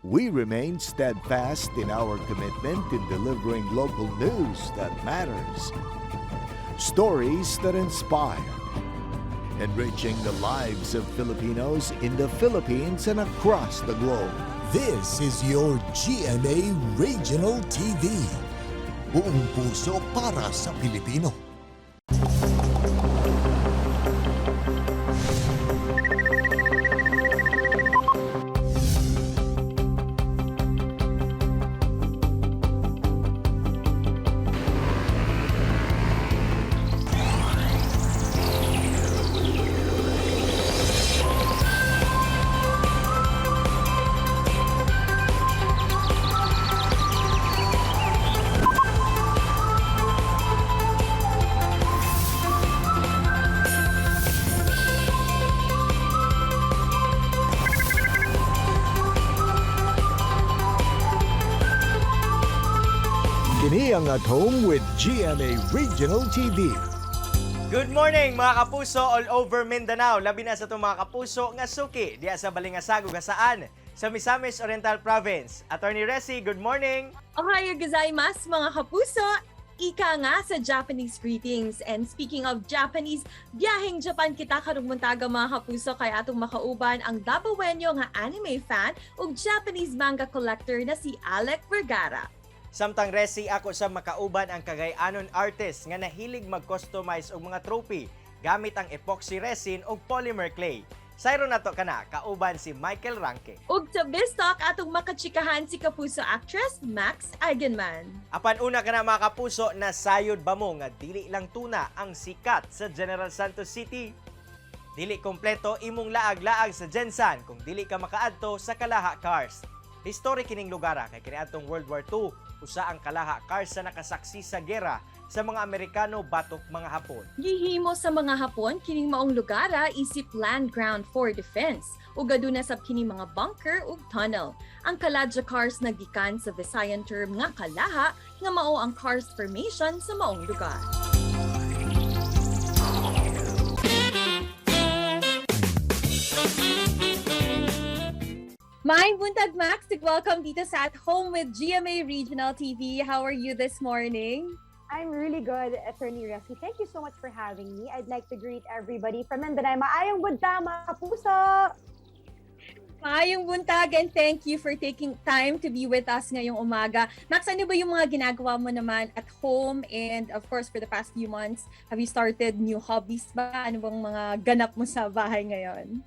We remain steadfast in our commitment in delivering local news that matters, stories that inspire, enriching the lives of Filipinos in the Philippines and across the globe. This is your GMA Regional TV. Buong puso para sa Pilipino. Kini ang At Home with GMA Regional TV. Good morning, mga kapuso all over Mindanao. Labi na sa itong mga kapuso nga suki diya sa Balingasag ug Jasaan sa Misamis Oriental Province. Attorney Resi, good morning. Ohayo gozaimasu, mga kapuso! Ika nga sa Japanese greetings. And speaking of Japanese, biyaheng Japan kita karong buntaga, mga kapuso, kay atong makauban ang Dabawenyo nga anime fan ug Japanese manga collector na si Alec Vergara. Samtang Resi, ako sa makauban ang Cagayanon artist nga nahilig mag-customize og mga trophy gamit ang epoxy resin ug polymer clay. Sayro nato kana kauban si Michael Ranque. Ug sa BizTalk, atong makachikahan si kapuso actress Max Eigenman. Apan una kana, mga kapuso, nasayod ba mo nga dili lang tuna ang sikat sa General Santos City? Dili kompleto imong laag-laag sa GenSan kung dili ka makaadto sa Kalaha Karst. Historic kining lugar kay kaniadtong World War II, usa ang Kalaha Karst sa nakasaksi sa gera sa mga Amerikano batok mga Hapon. Gihimo sa mga Hapon kining maong lugara isip land ground for defense ug aduna sab kini mga bunker ug tunnel. Ang Kaladja Karst nagikan sa Visayan term nga kalaha nga mao ang karst formation sa maong lugar. Maayong buntag, Max. Welcome dito sa At Home with GMA Regional TV. How are you this morning? I'm really good, Attorney Resi. Thank you so much for having me. I'd like to greet everybody from Mindanao. Maayong buntag, mga kapuso! Maayong buntag and thank you for taking time to be with us ngayong umaga. Max, ano ba yung mga ginagawa mo naman at home and, of course, for the past few months, have you started new hobbies ba? Ano bang mga ganap mo sa bahay ngayon?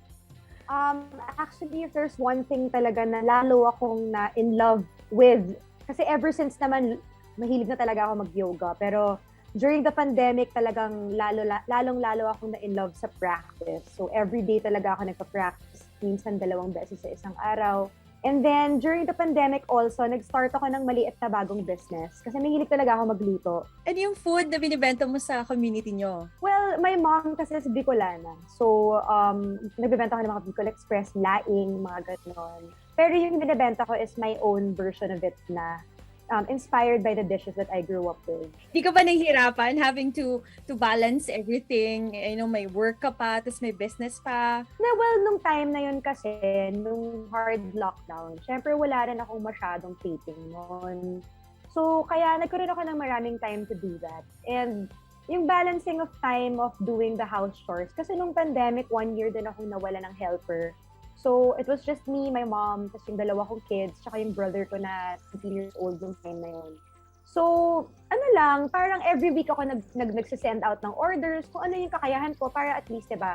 Actually, if there's one thing talaga na lalo akong na in love with, kasi ever since naman, mahilig na talaga ako mag-yoga. Pero during the pandemic, talagang lalong-lalo akong na in love sa practice. So every day talaga ako nagpa-practice, minsan dalawang beses sa isang araw. And then, during the pandemic also, nag-start ako ng maliit na bagong business. Kasi mahilig talaga ako magluto. Ano yung food na binibenta mo sa community nyo? Well, my mom kasi is Bicolana. So, nagbebenta ako ng mga Bicol Express, laing, mga ganon. Pero yung binibenta ko is my own version of it na inspired by the dishes that I grew up with. Di ka ba nahihirapan having to balance everything? May work ka pa, tapos may business pa. Na, well, nung time na yun kasi, nung hard lockdown, syempre wala rin akong masyadong taping noon. So, kaya nagkaroon ako ng maraming time to do that. And yung balancing of time of doing the house chores, kasi nung pandemic, one year din akong nawala ng helper. So, it was just me, my mom, tapos yung dalawa kong kids, tsaka yung brother ko na 15 years old nung time na yun. So, ano lang, parang every week ako nagsisend out ng orders, kung ano yung kakayahan ko para at least, diba,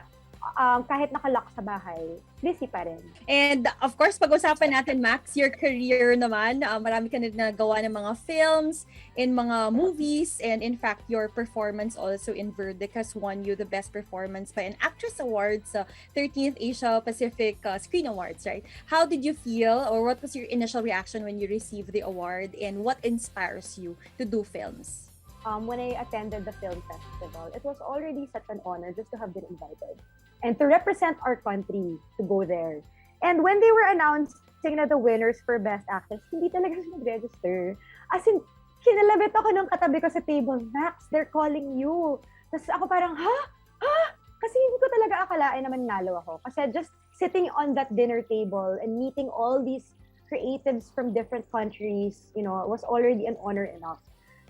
kahit nakalock sa bahay, busy pa rin. And of course, pag-usapan natin, Max, your career naman. Marami ka na nagawa ng mga films, in mga movies, and in fact, your performance also in Verdict has won you the Best Performance by an Actress Award sa 13th Asia Pacific Screen Awards, right? How did you feel or what was your initial reaction when you received the award and what inspires you to do films? When I attended the film festival, it was already such an honor just to have been invited and to represent our country to go there. And when they were announcing na the winners for Best Actress, hindi talaga siya nag-register. As in, kinalabit ako ng katabi ko sa table, "Max, they're calling you." Tapos ako parang, "Ha? Ha?" Kasi hindi ko talaga akalain na manalo ako. Kasi just sitting on that dinner table and meeting all these creatives from different countries was already an honor enough.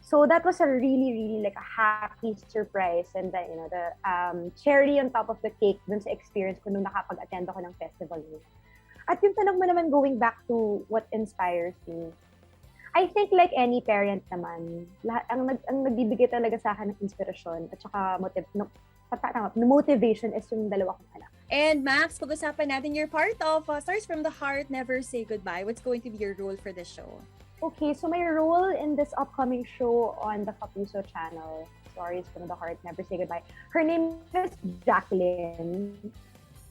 So that was a really, really like a happy surprise and the cherry on top of the cake dun sa experience ko nung nakapag-attend ako ng festival yun. At yung tanong mo naman, going back to what inspires me, I think like any parent naman, lahat, ang nagbibigay talaga sa akin ng inspirasyon at saka motive, no, tama, motivation is yung dalawa kong anak. And Max, pag-usapan natin your part of Stories from the Heart, Never Say Goodbye. What's going to be your role for this show? Okay, so my role in this upcoming show on the Kapuso channel, Stories from the Heart, Never Say Goodbye. Her name is Jacqueline.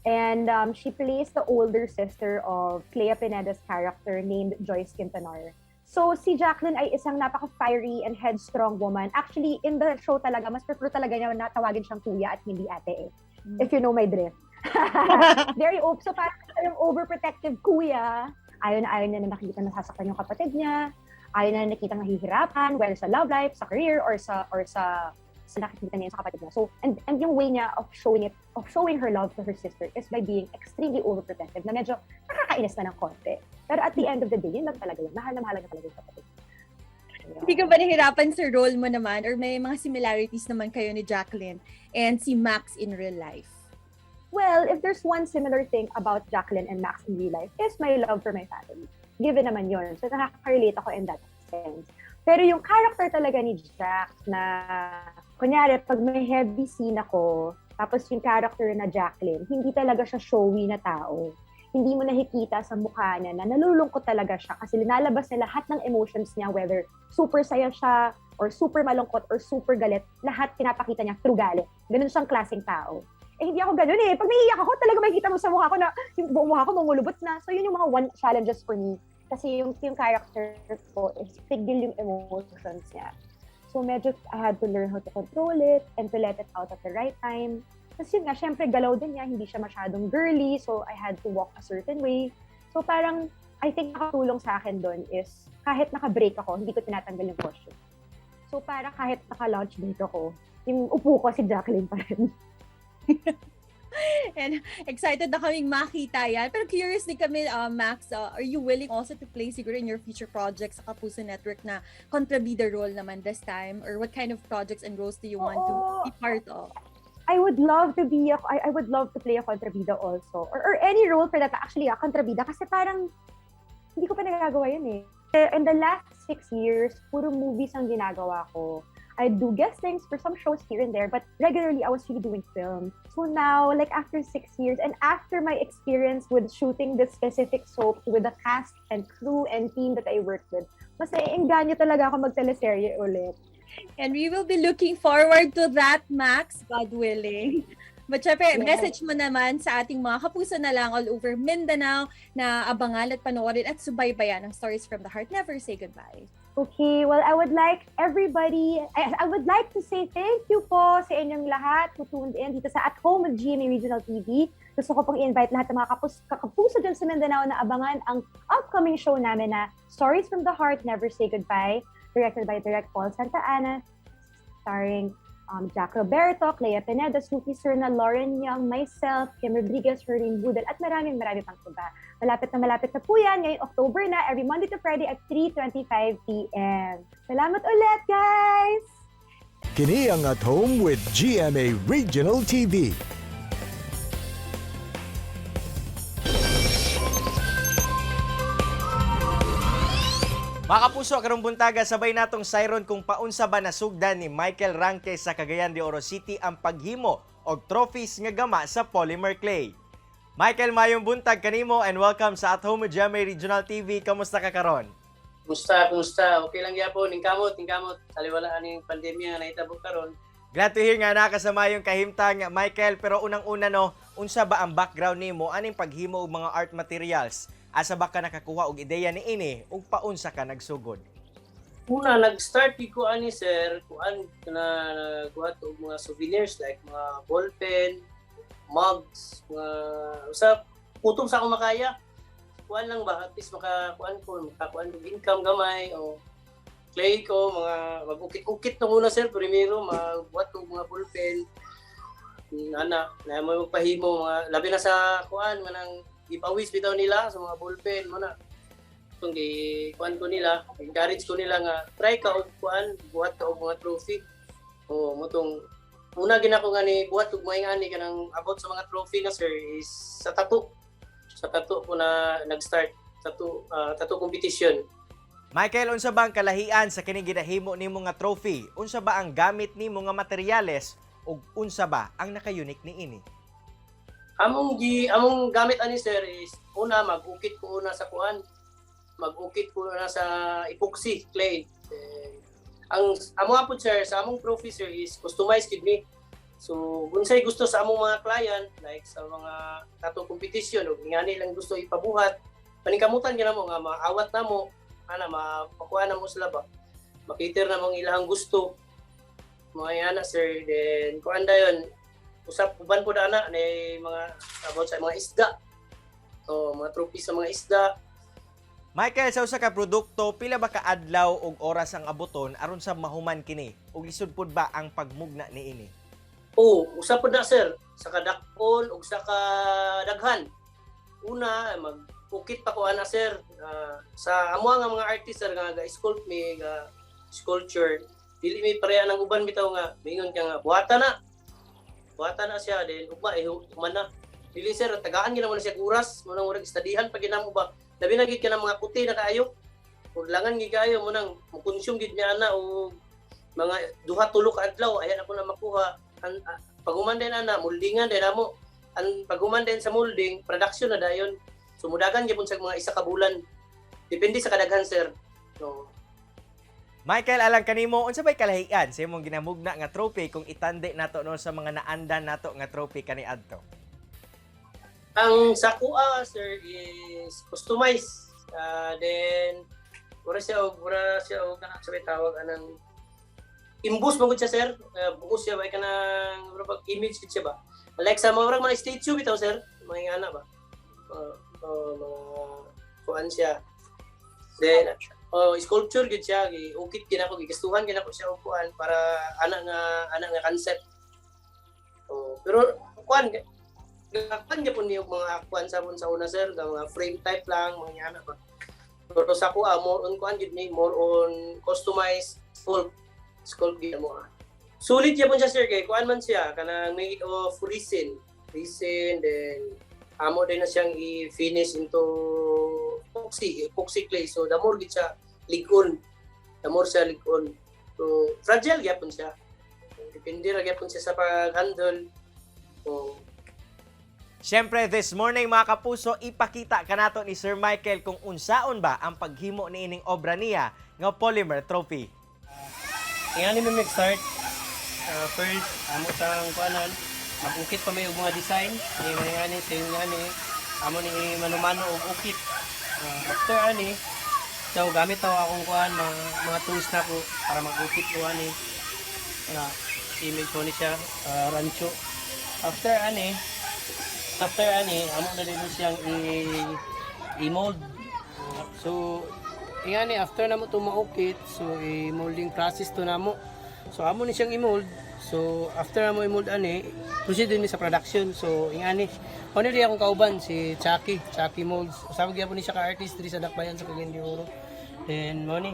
And she plays the older sister of Klea Pineda's character named Joyce Quintanar. So, si Jacqueline ay isang napaka-fiery and headstrong woman. Actually, in the show talaga, mas prefer talaga niya na tawagin siyang kuya at hindi ate eh. If you know my drift. Very open. So, parang yung overprotective kuya. Ayaw na ayaw niya na nakikita nasasaktan yung kapatid niya. Ayaw na nakita nahihirapan, whether sa love life, sa career, or sa nakikita niya sa kapatid niya. So, and yung way niya of showing it, of showing her love to her sister is by being extremely overprotective na medyo nakakainis na ng konti. Pero at the end of the day, yun lang talaga yun. Mahal na mahal niya talaga yung kapatid. Ayun. Hindi ka ba nahirapan sa role mo naman or may mga similarities naman kayo ni Jacqueline and si Max in real life? Well, if there's one similar thing about Jacqueline and Max in real life, is my love for my family. Given naman yun. So, nakaka-relate ako in that sense. Pero yung character talaga ni Jack na, kunyari, pag may heavy scene ako, tapos yung character na Jacqueline, hindi talaga siya showy na tao. Hindi mo nakikita sa mukha niya na nalulungkot talaga siya kasi linalabas niya lahat ng emotions niya, whether super saya siya, or super malungkot, or super galit, lahat pinapakita niya through galit. Ganun siyang klaseng tao. Eh, hindi ako ganun eh. Pag naiiyak ako, talaga makikita mo sa mukha ko na yung buong mukha ko mangulubot na. So, yun yung mga one challenges for me. Kasi yung character ko is pigil yung emotions niya. So, medyo I had to learn how to control it and to let it out at the right time. Tapos yun nga, syempre, galaw din niya. Hindi siya masyadong girly. So, I had to walk a certain way. So, parang, I think nakatulong sa akin doon is, kahit naka-break ako, hindi ko tinatanggal yung costume. So, para kahit naka-lunch break ako, yung upo ko si Jacqueline pa rin. And excited na kaming makita yan. Pero curious din kami, Max, are you willing also to play siguro in your future projects sa Kapuso Network na kontrabida role naman this time? Or what kind of projects and roles do you want to Oo. Be part of? I would love to play a kontrabida also or any role for that, actually, a kontrabida kasi parang hindi ko pa nagagawa yun eh. In the last 6 years, puro movies ang ginagawa ko. I do guestings for some shows here and there, but regularly I was really doing film. So now, like after 6 years and after my experience with shooting this specific soap with the cast and crew and team that I worked with, mas naiengganyo talaga ako mag-teleserye ulit. And we will be looking forward to that, Max, God willing. But syempre, message mo naman sa ating mga kapuso na lang all over Mindanao na abangan at panoorin at subaybayan ang Stories from the Heart. Never Say Goodbye. Okay, well, I would like to say thank you po sa inyong lahat who tuned in dito sa At Home with GMA Regional TV. Gusto ko pong i-invite lahat ng mga kapuso dyan sa Mindanao na abangan ang upcoming show namin na Stories from the Heart, Never Say Goodbye, directed by Direk Paul Santa Ana, starring Jack Roberto, Klea Pineda, Snooky Serna, Lauren Young, myself, Kim Rodriguez, Herlene Budol, at maraming marami pang iba. Malapit na po yan. Ngayong October na, every Monday to Friday at 3:25 p.m. Salamat ulit, guys! Kini ang At Home with GMA Regional TV. Mga kapuso, karong buntaga, sabay natong sayron kung paunsa ba nasugdan ni Michael Ranque sa Cagayan de Oro City ang paghimo og trophies nga gama sa polymer clay. Michael, mayong buntag kanimo and welcome sa At Home with GMA Regional TV. Kamusta ka karon? Kumusta, kumusta? Okay lang gyapon, ningkamot, ningkamot. Taliwala aning pandemya nga nahitabo karon. Glad to hear nga naa ka sa mayong kahimtang, Michael, pero unang-una no, unsa ba ang background nimo aning paghimo og mga art materials? Asa ba ka nakakuha og ideya niini ug paunsa ka nagsugod? Una, nag-start ko ani, sir, kuan na nagbuhat og mga souvenirs like mga ballpen, mugs, mga usa kutob sa akong makaya. Kuan lang ba, at least makakuan ko, makakuan og income gamay o clay ko, mga mag-ukit-ukit nung una, sir, primero magbuhat og mga ballpen. Ana, na mo magpahimo mga labi na sa kuan manang giveaways bitaw nila sa mga ballpen mo na. Itong gi kuan ko nila, encourage ko nila nga try ka og kuan, buhat ka og mga trophy. O motong una gina ko nga ni buhat og mga ani kanang about sa mga trophy na, sir, is sa tattoo. Sa tattoo ko na nag-start, tattoo, tattoo competition. Michael, unsa ba ang kalahian sa kining ginahimo nimo nga trophy? Unsa ba ang gamit nimo nga materyales ug unsa ba ang naka-unique niini? Among gamit ani, sir, is una mag-ukit ko una sa kuan. Mag-ukit ko una sa epoxy clay. Eh, ang amo po, sir, sa among trophy, sir, is customized gid mi. So unsay gusto sa among mga client, like sa mga tattoo competition ug ngani lang gusto ipabuhat, paningkamutan gyud namo nga maawat namo ana, mapakuha na mo sila ba. Makiter na mong ilahang gusto. Mga yana, sir, then kuan dayon usap uban po ana ni mga about sa mga isda. So, mga trophy sa mga isda. Michael, sa usa ka produkto, pila ba ka adlaw ug oras ang abuton aron sa mahuman kini? Ug lisod pud ba ang pagmugna niini? Oh, usa po na, sir, sa kadakol ug sa kadaghan. Una, mag-ukit pa ko ana, sir. Sa amo nga mga artist, sir, nga ga-sculpt mi, ga sculpture, dili mi pareha ng uban bitaw nga mingon ka nga buhata na. Buhata na siya then ugma eh human na. Dili, sir, tagaan gyud mo na siya oras, mo nang murag studyhan pa ginamo ba. Labi na gid ka ng mga puti na kaayo. Ug langan gid kaayo mo nang mo-consume gid niya ana og mga 2-3 ka adlaw ayan ako na makuha. An, pag-human din ana, moldingan din amo. Ang pag-human din sa molding, production na dayon. So mudagan gyapon sa mga 1 ka bulan. Depende sa kadaghan, sir. No. Michael, alang kanimo, unsa bay kalahian sa imong ginamugna nga trophy kung itandi nato no sa mga naandan nato nga trophy kaniadto? Ang sa kuha, sir, is customized. Then mura siya og kanang sa may tawag anang imbus man gud siya, sir. Buos siya ba kanang mura pag image gud siya ba. Like sa mga murag mga statue bitaw, sir, mga ana ba. Mga kuan siya. Then oh, sculpture gud siya, gi ukit gid ako, gigastuhan gid ako siya og kuan para ana nga concept. Oh, pero kuan kuan gyapon niyo mga kuan sa sa una, sir, nga mga frame type lang, mga ana ba. Pero sa kuha, more on kuan gid ni, more on customized sculpt sculpt gid mo ah. Sulit gyapon siya, sir, kay kuan man siya kanang made of resin. Resin, then amo din na siyang i-finish into epoxy, epoxy clay. So the more gid siya ligon. The more siya ligon. So fragile gyapon siya. Depende ra gyapon siya sa pag-handle. So Siyempre, this morning, mga kapuso, ipakita kanato ni Sir Michael kung unsaon ba ang paghimo niining obra niya nga polymer trophy. Ingani mi mag-start. First, amo tang kuanan, mag-ukit pa may og mga design. Ni mga ani sa ani, amo ni manumano og ukit. After ani, so gamit taw akong kuan mga tools na ko para mag-ukit ko ani. Image mo ni siya, rancho. After ani, amo na din siyang i-mold. So, ingani after na mo ito maukit, so i-molding process to namo. So amo ni siyang i-mold. So after na mo i-mold ani, proceed din mi sa production. So ingani, ano di akong kauban si Chucky, Chucky Molds. Usab gyapon ni siya ka artist diri sa Dakbayan sa Cagayan de Oro. Then mo ni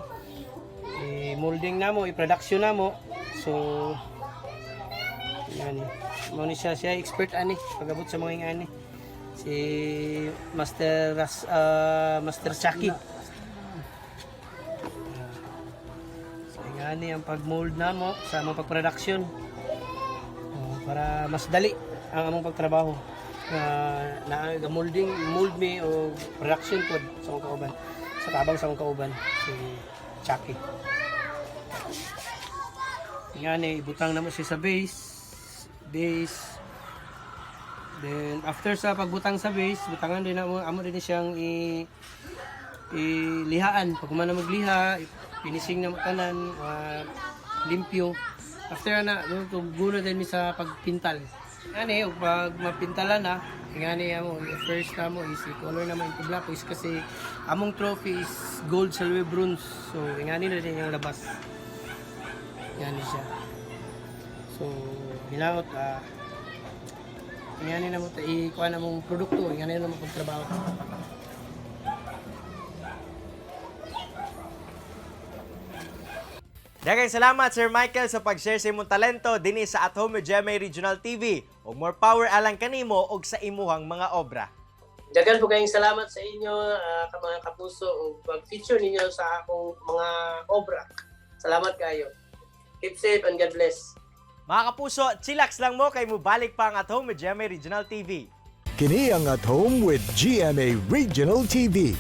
i-molding namo, i-production namo. So ingani, mo ni siya siya expert ani pagabot sa mga ingani. Si Master Chucky. So, ingani ang pag-mold namo sa among pag-production. Oh, para mas dali ang among pagtrabaho. Na molding mold me o production pod sa akong kauban. Sa tabang sa akong kauban si Chucky. Ingani ibutang namo siya sa base. Base. Then after sa pagbutang sa base, butangan din namo amo din siyang i ilihaan. Pag human na magliha, finishing na mo tanan, limpyo. After na, guna din mi sa pagpintal. Ani, ug pag mapintalan na, ngani amo, first na mo is i-color na mo into black is kasi among trophy is gold, silver, bronze. So, ngani na din yung labas. Ngani siya. So, hinaot, ngani na mo, ikuha na mong produkto, ngani na mo pagtrabaho. Daghang salamat, Sir Michael, sa pag-share sa imong talento dinhi sa At Home with GMA Regional TV. Ug more power alang kanimo ug sa imuhang mga obra. Daghan po kayong salamat sa inyo, ka mga kapuso, ug pag-feature ninyo sa akong mga obra. Salamat kayo. Keep safe and God bless. Mga kapuso, chillax lang mo kay mubalik pa ang At Home with GMA Regional TV. Kini ang At Home with GMA Regional TV.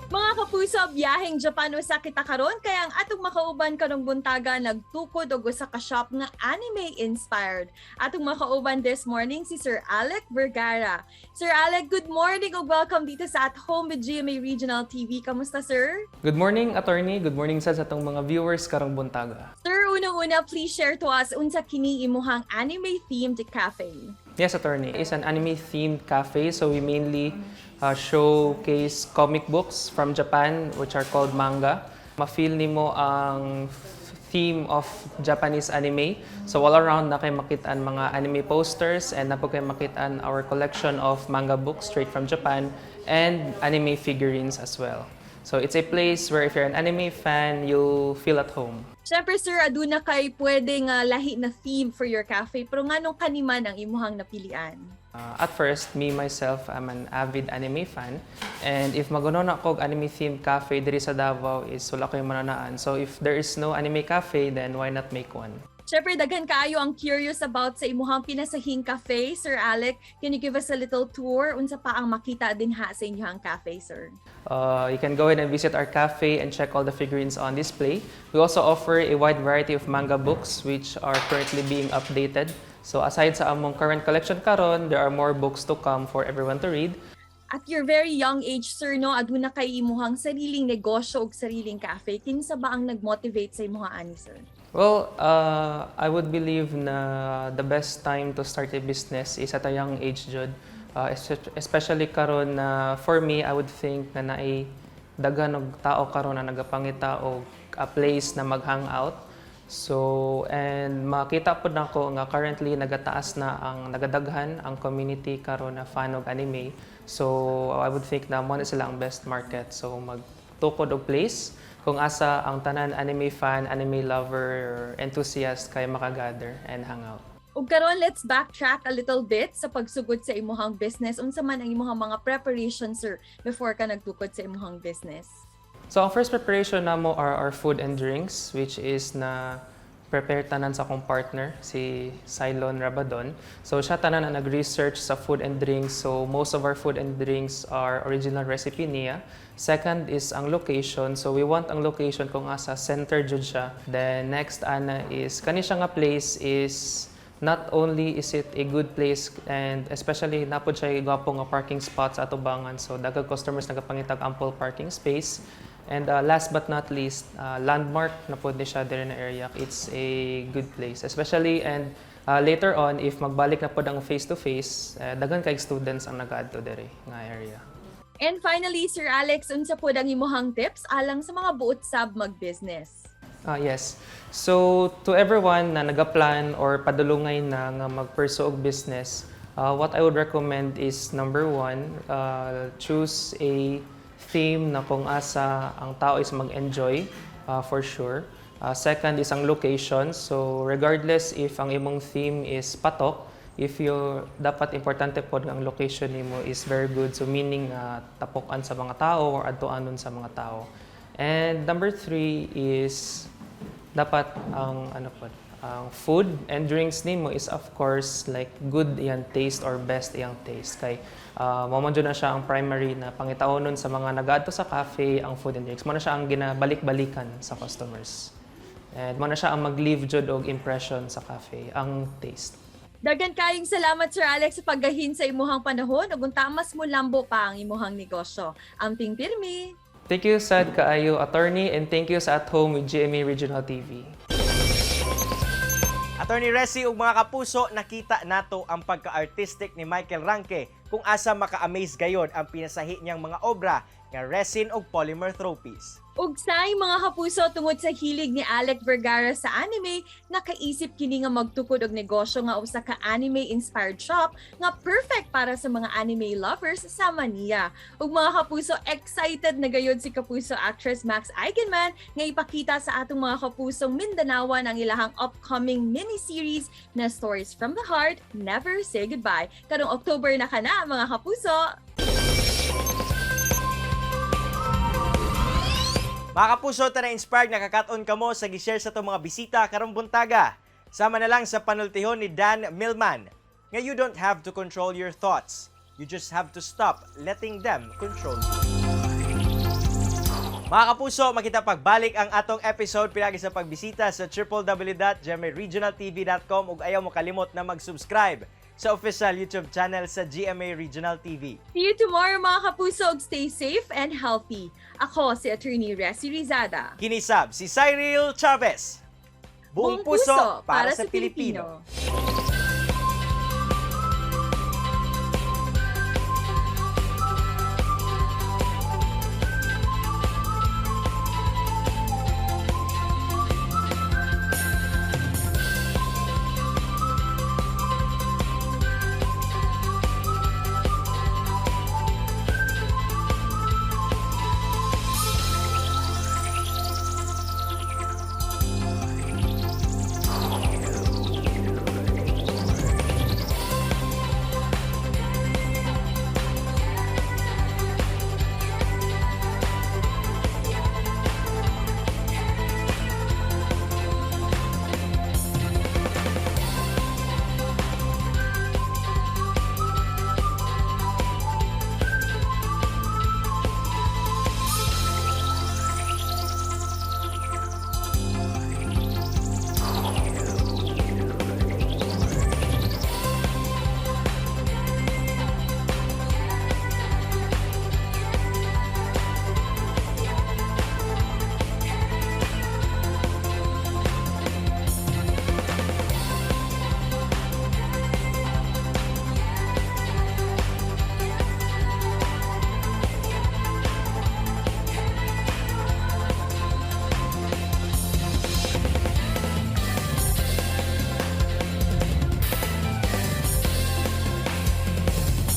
Mga kapuso, biyaheng Japan usa kita karon kaya ang atong makauban karong buntaga nagtukod og usa ka shop nga anime inspired. Atong makauban this morning si Sir Alec Vergara. Sir Alec, good morning ug welcome dito sa At Home with GMA Regional TV. Kamusta, sir? Good morning, attorney. Good morning sa atong mga viewers karong buntaga. Sir, unang-una, please share to us unsa kini imuhang anime themed cafe. Yes, attorney. It's an anime-themed cafe, so we mainly showcase comic books from Japan, which are called manga. Ma-feel nimo ang theme of Japanese anime. So all around na kay makitaan mga anime posters and na po kay makitaan our collection of manga books straight from Japan and anime figurines as well. So it's a place where if you're an anime fan, you'll feel at home. Siyempre, sir, aduna kay pwede nga lahi na theme for your cafe, pero nganong kani man ang imuhang napilian? At first, me myself, I'm an avid anime fan. And if maguno na ako og anime-themed cafe diri sa Davao is wala ko'y mananaan. So if there is no anime cafe, then why not make one? Siyempre, daghan kaayo ang curious about sa imuhang pinasahing cafe, Sir Alec. Can you give us a little tour? Unsa pa ang makita dinha sa inyong cafe, sir? You can go in and visit our cafe and check all the figurines on display. We also offer a wide variety of manga books which are currently being updated. So aside sa among current collection karon, there are more books to come for everyone to read. At your very young age, sir, no, aduna kay imuhang sariling negosyo ug sariling cafe. Kinsa ba ang nag-motivate sa imuha ani, sir? Well, I would believe na the best time to start a business is at a young age, jud. Especially karon na for me, I would think na naay daghan og tao karon na nagapangita og a place na mag-hangout. So, and makita pod nako nga currently nagataas na ang nagadaghan ang community karon na fan og anime. So, I would think na mo na sila ang best market. So, magtukod og place kung asa ang tanan anime fan, anime lover, enthusiast kay makagather and hang out. Ug karon, let's backtrack a little bit sa pagsugod sa imuhang business. Unsa man ang imuhang mga preparation, sir, before ka nagtukod sa imuhang business? So ang first preparation namo are our food and drinks, which is na prepare tanan sa akong partner si Cylon Rabadon. So siya tanan ang nag-research sa food and drinks. So most of our food and drinks are original recipe niya. Second is ang location. So we want ang location kung asa center jud siya. Then next ana is kani siya nga place is not only is it a good place and especially napod siya gwapo nga parking spots sa atubangan, so daghang customers nagapangitag ample parking space. And last but not least, landmark na pod ni siya diri na area. It's a good place, especially and later on if magbalik na pod ang face to face, daghan kay students ang nagaadto diri nga area. And finally, Sir Alex, unsa pod ang imuhang tips alang sa mga buot sab mag-business? Ah, yes. So, to everyone na nagaplan or padulungay na nga mag-pursue og business, what I would recommend is number one, choose a theme na kung asa ang tao is mag-enjoy, for sure. Second is ang location. So, regardless if ang imong theme is patok, if you dapat importante pod nga ang location nimo is very good. So, meaning tapokan sa mga tao or adtuanon sa mga tao. And number three is dapat ang ano po, ang food and drinks nimo is of course like good iyang taste or best iyang taste kay mao man jud na siya ang primary na pangitaonon sa mga nagaadto sa cafe, ang food and drinks. Mao na siya ang ginabalik-balikan sa customers and mao na siya ang mag-leave jud og impression sa cafe, ang taste. Daghan kayong salamat, Sir Alex, sa paggahin sa imuhang panahon ug unta mas mulambo pa ang imuhang negosyo. Amping pirmi. Thank you sad kaayo, attorney, and thank you sa At Home with GMA Regional TV. Attorney Resi ug mga kapuso, nakita nato ang pagka-artistic ni Michael Ranque kung asa maka-amaze gayon ang pinasahi niyang mga obra nga resin ug polymer trophies. Ugsay, mga kapuso, tungod sa hilig ni Alec Vergara sa anime, nakaisip kini nga magtukod og negosyo nga usa ka anime-inspired shop nga perfect para sa mga anime lovers sa Manila. Ug mga kapuso, excited na gayud si Kapuso actress Max Eigenman nga ipakita sa atong mga kapusong Mindanaoan ang ilahang upcoming miniseries na Stories from the Heart, Never Say Goodbye. Karong October na kana, mga kapuso. Mga kapuso, tana inspired nga kakaton kamo sa gi-share sa atong mga bisita karong buntaga. Sama na lang sa panultihon ni Dan Millman nga you don't have to control your thoughts. You just have to stop letting them control you. Mga kapuso, makita pagbalik ang atong episode pinagi sa pagbisita sa www.gmaregionaltv.com ug ayaw mo kalimot na mag-subscribe sa official YouTube channel sa GMA Regional TV. See you tomorrow, mga kapuso, ug stay safe and healthy. Ako si Attorney Resi Rizada. Kinisab si Cyril Chavez. Buong puso para sa Pilipino. Pilipino.